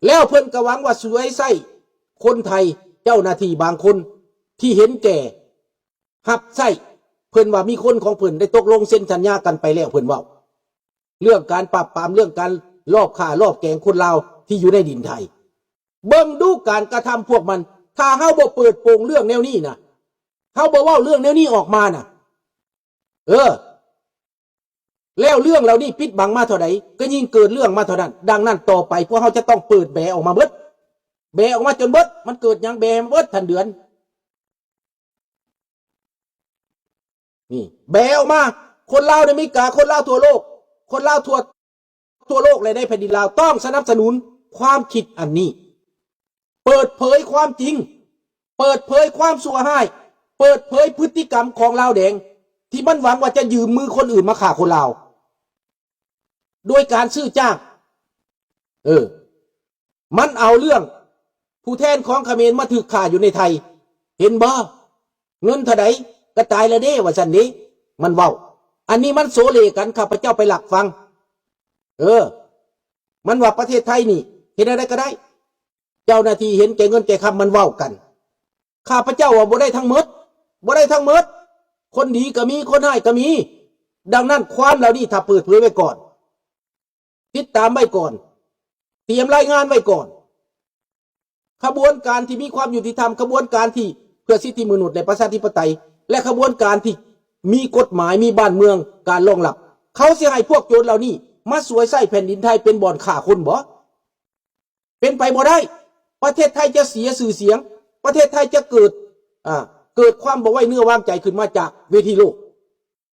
ແລ້ວເພິ່ນກໍຫວັງວ່າສວຍໃຊ້ຄົນໄທ ເຈົ້າໜ້າທີ່ບາງຄົນທີ່ເຫັນແກ່ຮັບໃຊ້ ເພິ່ນວ່າມີຄົນຂອງເພິ່ນໄດ້ຕົກລົງເຊັນສັນຍາກັນໄປແລ້ວ ເພິ່ນເວົ້າເລື່ອງການປາບປາມ ເລື່ອງການລອບຂ້າລອບແກງຄົນລາວທີ່ຢູ່ໃນດິນໄທ. ເບິ່ງດູການກະທຳພວກມັນ ຖ້າເຮົາບໍ່ເປີດໂປງເລື່ອງແນວນີ້ນະ ເຮົາບໍ່ເວົ້າເລື່ອງແນວນີ້ອອກມານະ ເອີ ແລ້ວເລື່ອງເຫຼົ່ານີ້ປິດບັງມາເທົ່າໃດ ກໍຍິ່ງເກີດເລື່ອງມາເທົ່ານັ້ນ. ດັ່ງນັ້ນ ຕໍ່ໄປພວກເຮົາຈະຕ້ອງເປີດແບອອກມາເບິດ ແບອອກມາຈົນເບິດ ມັນເກີດຫຍັງ ແບມາເບິດ ທ່ານເດືອນ ນີ້ ແບອອກມາ ຄົນລາວໃນອາເມລິກາ ຄົນລາວທົ່ວໂລກ ຄົນລາວທົ່ວ ທົ່ວໂລກ ແລະ ໃນແຜ່ນດິນລາວ ຕ້ອງສະໜັບສະໜູນຄວາມຄິດອັນນີ້. ເປີດເຜີຍຄວາມຈິງ ເປີດເຜີຍຄວາມຊົ່ວຮ້າຍ ເປີດເຜີຍພຶດຕິກຳຂອງລາວແດງ ທີ່ມັນຫວັງວ່າຈະຢືມມືຄົນອື່ນມາຂ້າຄົນລາວ ໂດຍການຊື້ຈ້າງ. ເອີ ມັນເອົາເລື່ອງຜູ້ແທນຂອງຂະເໝນມາຖືກຂ້າຢູ່ໃນໄທ ເຫັນບໍ່? ເງິນເທົ່າໃດກໍຕາຍລະເດ້ ວ່າຊັ້ນເດ້ ມັນເວົ້າ. ອັນນີ້ມັນໂຊເລກັນ ຂ້າພະເຈົ້າໄປລັກຟັງ. ເອີ ມັນວ່າປະເທດໄທນີ້ເຮັດແນວໃດກໍໄດ້ ເຈົ້າໜ້າທີ່ເຫັນແກ່ເງິນແກ່ຄຳ ມັນເວົ້າກັນ. ຂ້າພະເຈົ້າວ່າບໍ່ໄດ້ທັງໝົດ ບໍ່ໄດ້ທັງໝົດ ຄົນດີກໍມີ ຄົນຮ້າຍກໍມີ. ດັ່ງນັ້ນ ຄວາມເຫຼົ່ານີ້ຖ້າເປີດເຜີຍໄວ້ກ່ອນ ຕິດຕາມໄວ້ກ່ອນ ຕຽມລາຍງານໄວ້ກ່ອນ. ຂະບວນການທີ່ມີຄວາມຍຸຕິທຳ, ຂະບວນການທີ່ເພື່ອສິດທິມະນຸດ ແລະ ປະຊາທິປະໄຕ ແລະ ຂະບວນການທີ່ມີກົດໝາຍ, ມີບ້ານເມືອງການລອງຮັບ, ເຂົາຊິໃຫ້ພວກໂຈນເຫຼົ່ານີ້ມາສວຍໃຊ້ແຜ່ນດິນໄທເປັນບ່ອນຂ້າຄົນບໍ? ເປັນໄປບໍ່ໄດ້. ປະເທດໄທຈະເສຍຊື່ສຽງ, ປະເທດໄທຈະເກີດ, ອ່າ, ເກີດຄວາມບໍ່ໄວ້ເນື້ອວາງໃຈຂຶ້ນມາຈາກເວທີໂລກ.